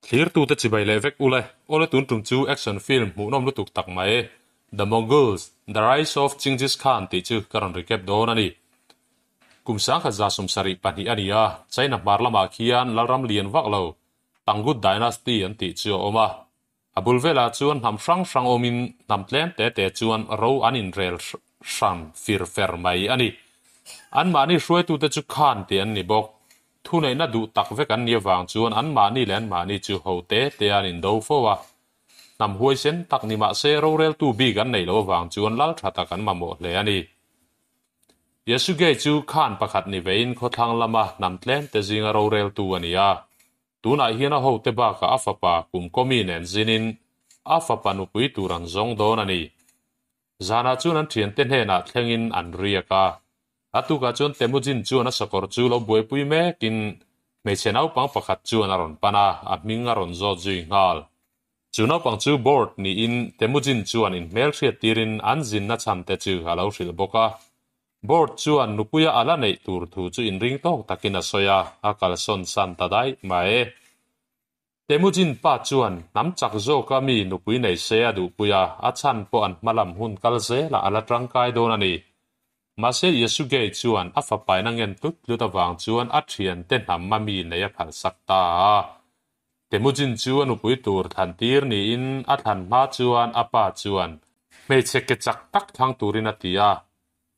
Thlirtute chibai leh vek ule, awle tun tum chu action film hmuhnawm lutuk tak mai The Mongols, The Rise of Chinggis Khan tih chu ka rawn recap dawn a ni. Kum 1772 a ni a, China hmar lamah khian lalram lian vak lo Tangut Dynasty an tih chu a awm a. A bul velah chuan hnam hrang hrang awmin hnam tlem te te chuan ro an inrel hran fir fer mai a ni. Anmahni hruaitute chu Khan tih an ni bawk. Thuneihna duh tak vek an nih avang chuan anmahni leh anmahni chu ho te te an indo fo a. Hnam huaisen tak ni mah se roreltu bik an neih loh avang chuan lal tha tak an mamawh hle a ni. Yesugei chu Khan pakhat ni vein khawthlang lama hnam tlem te zinga roreltu a ni a. Tunah hian a hote bakah a fapa kum kawmi nen zinin a fapa nupui tur an zawng dawn a ni. Zanah chuan an thiante hnenah thlengin an riak a. A tukah chuan Temujin chuan a sakawr chu lo buaipui mekin hmeichhe naupang pakhat chuan a rawn pan a, a hming a rawn zawt zui nghal. Chu naupang chu board niin Temujin chuan inhmelhriat tirin an zinna chhan te chu a lo hrilh bawk a. Board chuan nupuia a la neih tur thu chu inring tawk takin a sawi a, a kalsawn san ta daih mai. Temujin pa chuan hnam chak zawka mi nupui nei se a duhpui a, a chhan pawh an hmalam hun kal zelah a la tangkai dawn a ni. Mahse Yesugei chuan a fapaina ngen tlut tlut avang chuan a thiante hnam a mi nei a phalsak ta a. Temujin chu a nupui tur thlan tir niin a thlan hma chuan a pa chuan hmeichhe ke chak tak thlang turin a ti a.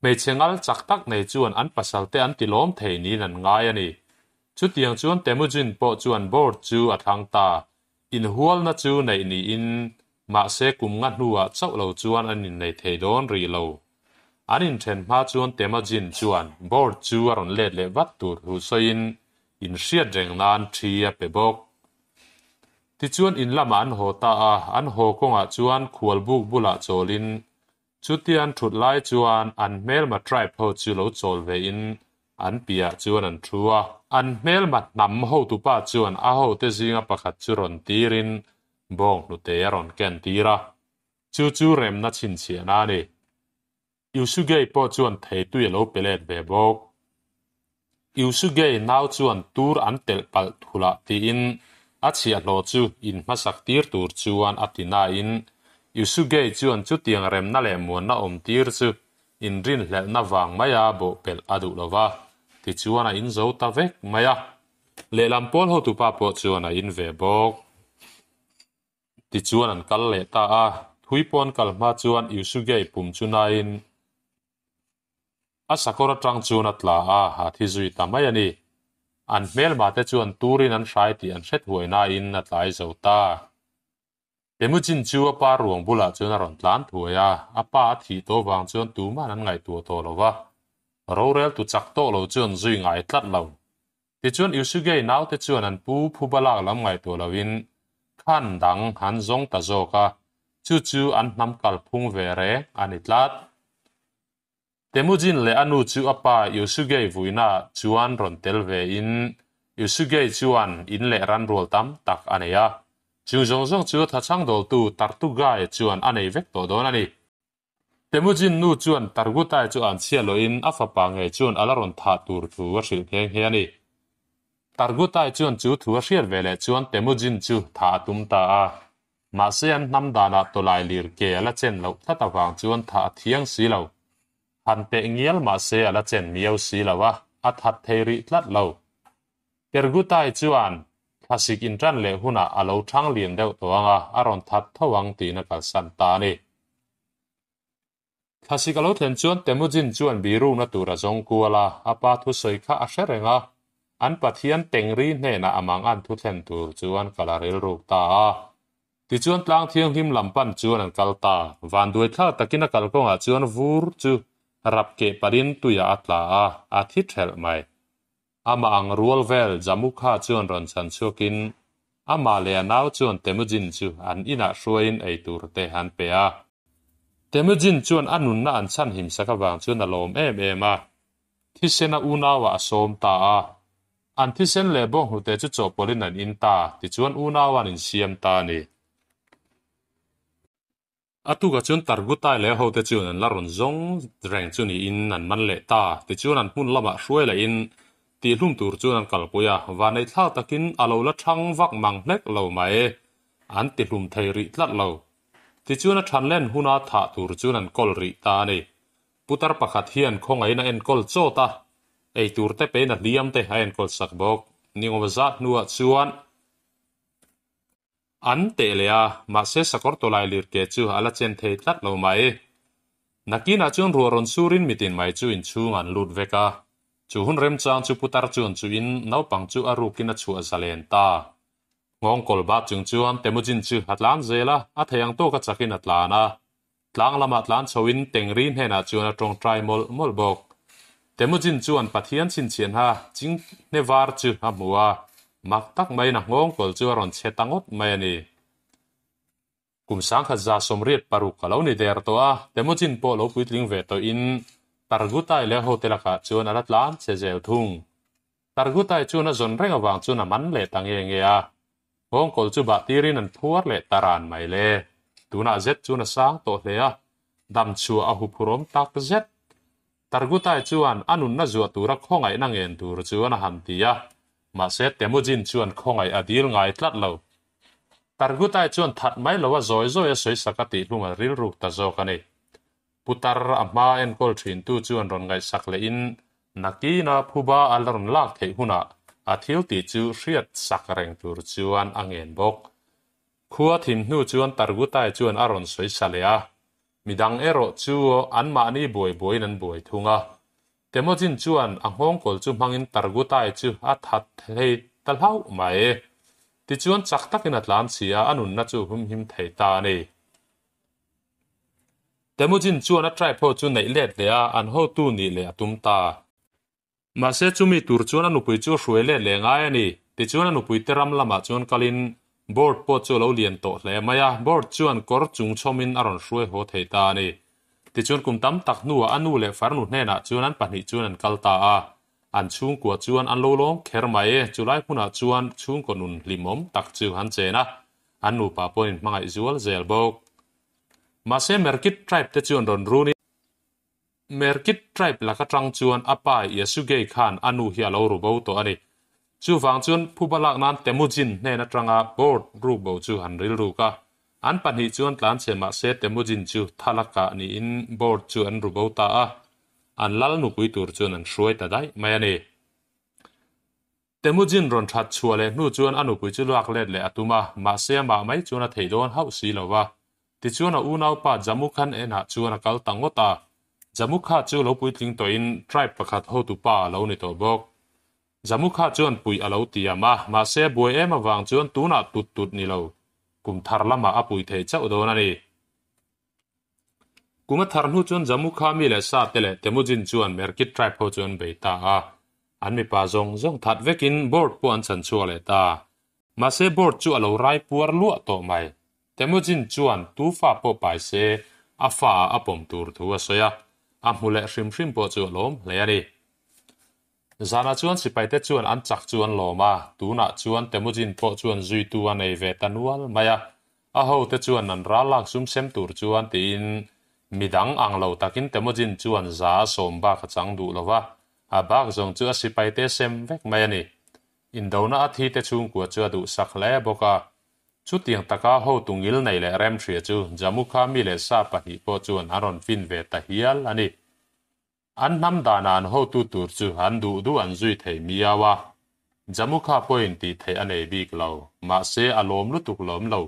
Hmeichhe ngal chak tak nei chuan an pasalte an ti lawm thei niin an ngai a ni. Chutiang chuan Temujin pawh chuan board chu a thlang ta. Inhualna chu neih niin mahse kum nga hnuah chauh lo chuan an innei thei dawn rih lo. An inthen hma chuan Temujin chuan board chu a rawn let leh vat tur thu sawiin inhriat reng nan thi a pe bawk. Tichuan in lamah an haw ta a, an haw kawngah chuan khualbuk bulah chawlin Chutia an thut lai chuan an hmelma tribe ho chu lo chawl ve in an piah chuan an thu a. An hmelma hnam hotupa chuan a hote zinga pakhat chu rawn tir in bawng hnute a rawn ken tir a. Chu chu remna chhinchhiahna a ni. Yusugei pawh chuan theitui a lo pe let ve bawk. Yusugei nau chuan tur an telh palh thulah tiin a chhiahhlawh chu in hmasak tir tur chuan a ti nain Yusugei chuan chutiang remna leh muanna awm tir chu inrinhlelhna vang maia bawhpelh a duh lova, tichuan a in zo ta vek mai a. Lehlam pawl hotupa pawh chuan a in ve bawk. Tichuan an kal leh ta a, thui pawh an kal hma chuan Yusugei pum chu nain A sakawr atang chuan a tla a, a thi zui ta mai a ni. An hmelma te chuan turin an hrai tih an hret huai nain a tlai zo ta. Temujin chu a pa ruang bulah chuan a rawn tlan thuai a, a pa a thih tawh vang chuan tuman an ngaihtuah tawh lo va, rorel tu chak tawh lo chuan zui ngai tlat lo. Tichuan Yusugei naute chuan an pu phuba lak lam ngaihtuah loin khan dang an zawng ta zawk a, chu chu an hnam kalphung ve reng a ni tlat. Temujin leh a nu chu a pa Yusugei vuina chuan rawn tel ve in Yusugei chuan in leh ran rual tam tak a nei a, chung zawng zawng chu thachhang dawltu Tartugai chuan a nei vek tawh dawn a ni. Temujin nu chuan Targutai chu an chhia lohin a fapa ngei chuan a la rawn thah tur thu a hrilh nghe nghe a ni. Targutai chuan chu thu a hriat ve leh chuan Temujin chu thah a tum ta a. Mahse an hnam danah tawlai lir ke a la chen loh tlat avang chuan thah a thiang si lo. Han teh ngial mahse a la chen miau si lo a, a that thei rih tlat lo. Tergutai chuan thlasik inṭan leh hunah a lo ṭhang lian deuh tawh ang a, a rawn that tho ang tiin a kalsan ta a ni. Thlasik a lo thlen chuan Temujin chuan birukna tur a zawng kual a, a pa thusawi kha a hre reng a, an Pathian Tengri hnenah a mang an thu thlen tur chuan kal a rilruk ta a. Tichuan tlang thianghlim lam pan chuan an kal ta. Vanduai thlak takin a kalkawngah chuan vur chu rap keh parin tuiah a tla a, a thi thelh mai. Amah ang rual vel Jamukha chuan rawn chhan chhuakin amah leh a nau chuan Temujin chu an inah hruaiin ei tur te an pe a. Temujin chuan a nunna an chhan himsak avang chuan a lawm em em a, thisena unauah a sawm ta a. An thisen leh bawnghnute chu chawhpawlhin an in ta, tichuan unau an insiam ta a ni. A tukah chuan Targutai leh a hote chuan an la rawn zawng reng chu niin an man leh ta. Tichuan an hmun lamah hruai lahin Tihhlum tur chuan an kalpui a, vanneihthlak takin a lo la thang vak mang hlek lo mai. An tihlum thei rih tlat lo. Tichuan a than len huna thah tur chuan an kawl rih ta a ni. Putar pakhat hian khawngaihna enkawl chawt a, ei tur te pein a hliam te a enkawl sak bawk. Ningawm zat hnuah chuan an teh leh a, mahse sakawr tawlai lirke chu a la chen thei tlat lo mai. Nakinah chuan ruah rawn surin mitin mai chu inchhung an lut vek a, chu hun remchang chu putar chuan chuin naupang chu a rukin a chhuah zalen ta. Nghawngkawl bak chung chuan Temujin chu a tlan zel a, a thei ang tawka chakin a tlan a. Tlang lamah tlan chhoin Tengri hnenah chuan a tawngtai mawlh mawlh bawk. Temujin chuan Pathian chhinchhianha chinghne var chu a hmu a, mak tak maiin a nghawngkawl chu a rawn chhe ta ngawt mai a ni. Kum 1186 a lo ni der tawh a, Temujin pawh lo puitling ve tawhin Targutai leh a hote lakah chuan a la tlan che zel thung. Targutai chuan a zawn reng avang chuan a man leh ta nge nge a, nghawngkawl chu bah tirin an phuar leh ta ran mai le. Tunah zet chuan a sang tawh hle a, dam chhuah a huphurawm tak zet. Targutai chuan a nunna zuah tura khawngaihna ngen tur chuan a han ti a, mahse Temujin chuan khawngaih a dil ngai tlat lo. Targutai chuan that mai lo a zawi zawi a sawisak a tih hlung a rilruk ta zawk a ni. Putar a hma enkawl thintu chuan rawn ngaihsak lehin nakina phuba a la rawn lak theih hunah a thil tih chu hriat sak reng tur chuan a ngen bawk. Khua thim hnu chuan Targutai chuan a rawn sawi sa leh a, midang erawh chu anmahni buai buaiin an buai thung a. Temujin chuan a nghawngkawl chu hmangin Targutai chu a that thei ta hlauh mai. Tichuan chak takin a tlan chhi a, a nunna chu humhim thei ta a ni. Temujin chuan a tribe ho chu neih let leh a, an hotu nih leh a tum ta. Mahse chumi tur chuan a nupui chu a hruai let leh ngai a ni. Tichuan a nupui te ram lamah chuan kalin board pawh chu a lo lian tawh hle mai a, board chuan kawr chung chhawmin a rawn hruai haw thei ta a ni. Tichuan kum tam tak hnuah a nu leh farnu hnenah chuan an pahnih chuan an kal ta a, an chhungkua chuan an lo lawm kher mai. Chulai hmunah chuan chhungkaw nun hlimawm tak chu an chen a, An nupa pawhin hmangaih zual zel bawk. Mahse Merkit tribe te chuan rawn run in Merkit tribe lak atang chuan a pa Yesugei khan a nu hi a lo ru bo tawh a ni. Chuvang chuan phuba lak nan Temujin hnen atanga board ruk bo chu han rilruk a. An pahnih chuan tlanchhe mahse Temujin chu thalakah niin board chu an ru bo ta a. An lal nupui tur chuan an hruai ta daih mai a ni. Temujin rawn that chhuah leh hnu chuan a nupui chu luak let leh a tum a, mahse amah mai chuan a theih dawn hauh si lo va. Tichuan a unaupa Jamukhan enah chuan a kal ta ngawt a. Jamukha chu lo puitling tawhin tribe pakhat hotupa a lo ni tawh bawk. Jamukha chuan puih a lo tiam a, mahse buai em avang chuan tunah tut tut ni lo, kum thar lamah a pui thei chauh dawn a ni. Kum a thar hnu chuan Jamukha mi leh sa te leh Temujin chuan Merkit tribe ho chu an bei ta a. An mipa zawng zawng that vekin board pawh an chan chhuak leh ta. Mahse board chu a lo rai puar luah tawh mai. Temujin chuan tu fa pawh pai se a fa ah a pawm tur thu a sawi a, a hmu leh hrim hrim pawh chu a lawm hle a ni. Zanah chuan sipaite chuan an chak chu an lawm a, tunah chuan Temujin pawh chuan zuitu a nei ve ta nual mai a. A hote chuan an ral lak sum sem tur chuan tiin midang ang lo takin Temujin chuan za a sawm bak a chang duh lo va, a bak zawng chu a sipaite sem vek mai a ni. Indona a thite chhungkua chu a duhsak hle bawk a. Chutiang taka hotu ngil nei leh remhria chu Jamukha mi leh sa pahnih pawh chuan an rawn fin ve ta hial a ni. An hnam danah an hotu tur chu an duh duh an zui thei miau a, Jamukha pawhin tih theih a nei bik lo, mahse a lawm lutuk lawm lo.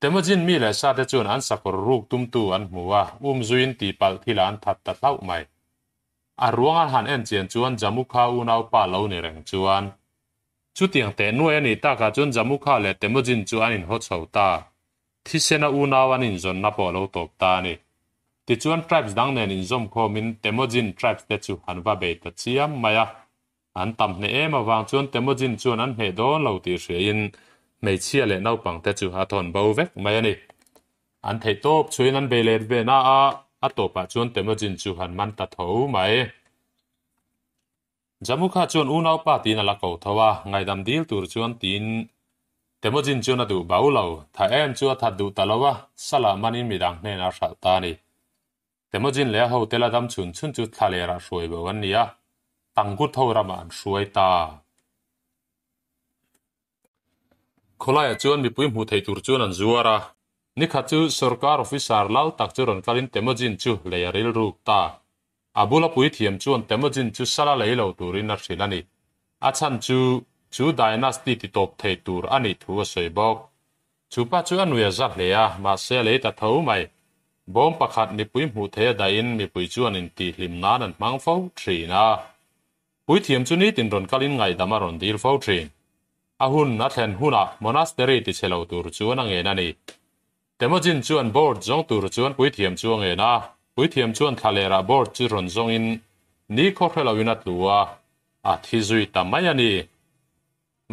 Temujin mi leh sate chuan an sakawr ruk tumtu an hmu a, um zuiin tihpalh thilah an that ta hlauh mai. A ruang an han en chian chuan Jamukha unaupa lo ni reng chuan. Chutiang teh nuai a nih takah chuan Jamukha leh Temujin chu an inhaw chho ta. Thisena unau an inzawnna pawh a lo tawp ta a ni. Tichuan tribes dang nen inzawm khawmin Temujin tribes te chu an va bei ta chiam mai a. An tam hneh em avang chuan Temujin chuan an hneh dawn lo tih hriain hmeichhia leh naupang te chu a thawn bo vek mai a ni. An theih tawp chhuin an bei let ve na a, a tawpah chuan Temujin chu han man ta tho mai. Jamukha chuan unaupa tiin a la ko tho a, ngaihdam dil tur chuan tiin Temujin chuan a duh bau lo, tha em chu a that duh ta lo a, Salah manin midang hnenah a hralh ta a ni. Temujin leh a hote la dam chhun chhun chu thlalerah hruai bo an ni a, Tangut ho ramah an hruai ta. Khawlaiah chuan mipui hmuh theih tur chuan an zuar a. Nikhat chu sorkar officer lal tak chu rawn kalin Temujin chu lei a rilruk ta. A bula puithiam chuan Temujin chu sala lei lo turin a hrilh a ni. A chhan chu chu dynasty ti tawp thei tur a nih thu a sawi bawk. Chu pa chu a nui a za hle a, mahse a lei ta tho mai. Bawm pakhat mipui hmuh theih a dahin mipui chuan intihhlim nan an hmang fo thin a. Puithiam chu nitin rawn kalin ngaihdam a rawn dil fo thin. A hun a thlen hunah monastery ti chhe lo tur chuan a ngen a ni. Temujin chuan board zawng tur chuan puithiam chu a ngen a, puithiam chuan thlalerah board chu rawn zawngin ni khaw hre loin a tlu a, a thi zui ta mai a ni.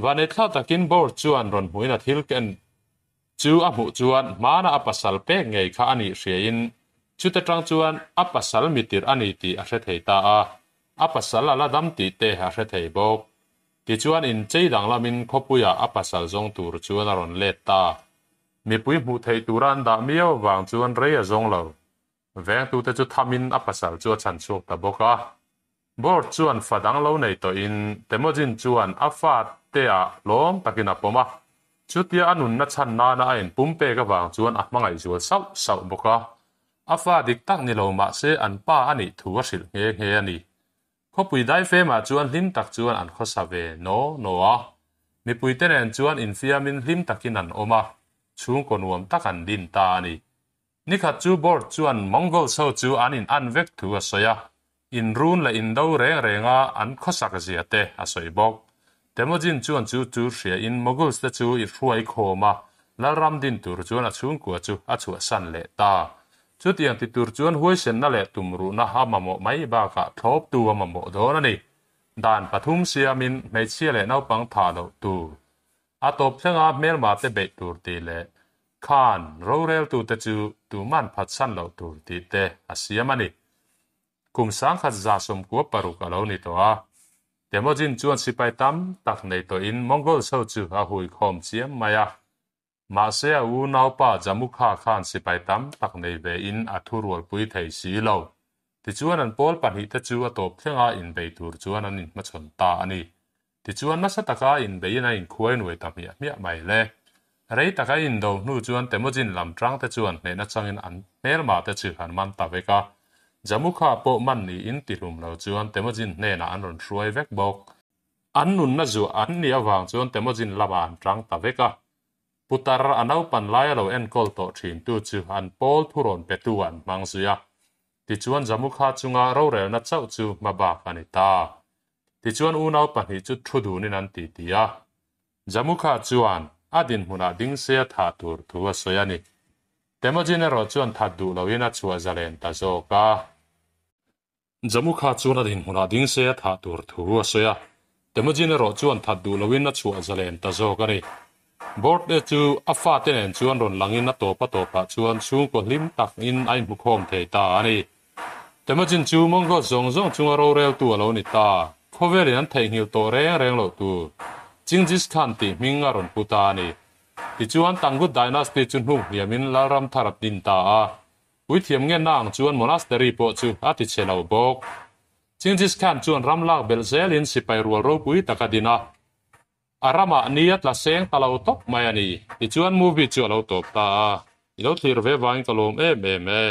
Vanetla takin board chuan rawn hmuin a thil ken chu a hmuh chuan hmana a pasal pek ngei kha a nih hriain chute tang chuan a pasal mitirh a ni tih a hre thei ta a, a pasal a la dam tih te a hre thei bawk. Tichuan inchei danglamin khawpuiah a pasal zawng tur chuan a rawn let ta. Mipui hmuh theih tura an dah miau avang chuan rei a zawng lo. Vengtute chu thamin a pasal chu a chhan chhuak ta bawk a. Board chuan fa dang lo nei tawhin Temujin chuan a fa te ah lawm takin a pawm a. Chutia a nunna chhan nana a inpum pek avang chuan a hmangaih zual sauh sauh bawk a. A fa dik tak ni lo mahse an pa a nih thu a hrilh nghe nghe a ni. Khawpui daifemah chuan hlim tak chuan an khawsa ve naw naw a. Mipuite nen chuan infiamin hlim takin an awm a, chhungkaw nuam tak an din ta a ni. Nikhat chu Board chuan Mongols ho chu an in an vek thu a sawi a, inrun leh indo reng renga an khawsak zia te a sawi bawk. Temujin chuan chu chu hria in Moguls te chu i hruai khawm a, Lalram din tur chuan a chhungkua chu a chhuahsan leh ta. Chutiang ti tur chuan huaisenna leh tumruhna a mamawh mai bakah thlawptu a mamawh dawn a ni. Dan pathum siamin hmeichhia leh naupang thah loh tur. A tawp thlenga hmelma te beih tur tih leh khan roreltute chu tuman phatsan loh tur tih te a siam a ni. Kum 1926 a lo ni tawh a. Temujin chuan sipai tam tak nei tawhin Mongols ho chu a huikhawm chiam mai a. Mahse a unaupa Jamukha khan sipai tam tak nei ve in a thurualpui thei si lo. Tichuan an pawl pahnihte chu a tawp thlenga inbei tur chuan an inhmachhawn ta a ni. Tichuan nasa taka inbeiin a inkhuai nuai ta hmiah hmiah mai le. Rei taka indo hnu chuan Temujin lam tangte chuan hnehna changin an hmelmate chu an man ta vek a. Jamukha pawh man niin tihlum lo chuan Temujin hnenah an rawn hruai vek bawk. An nunna zuah an nih avang chuan Temujin lamah an tang ta vek a. Putar a naupan lai a lo enkawl tawh thintu chu an pawl thurawn petu an hmang zui a. Tichuan Jamukha chunga rorelna chauh chu hmabak a ni ta. Tichuan unau pahnih chu thu dunin an ti ti a. Jamukha chuan a dinhmunah ding se a thah tur thu a sawi a ni. Temujin erawh chuan that duh loin a chhuah zalen ta zawk a. Jamukha chuan a dinhmunah ding se a thah tur thu a sawi a. Temujin erawh chuan that duh loin a chhuah zalen ta zawk a ni. Borde chu a fate nen chuan rawn langin a tawp a tawpah chuan chhungkaw hlim takin a inhmukhawm thei ta a ni. Temujin chu Mongol zawng zawng chunga roreltu a lo ni ta. Khawvelin an theihnghilh tawh reng reng loh tur Chinggis Khan tih hming a rawn pu ta a ni. Tichuan Tangut Dynasty chu hnuk hniamin Lalram thar a din ta a. Puithiam ngenna ang chuan monastery pawh chu a ti chhe lo bawk. Chinggis Khan chuan ram lak belh zelin sipai rual ropui tak a din a. A ramah ni a tla seng ta lo tawp mai a ni. Tichuan movie chu a lo tawp ta a. I lo thlir ve vangin ka lawm em em e.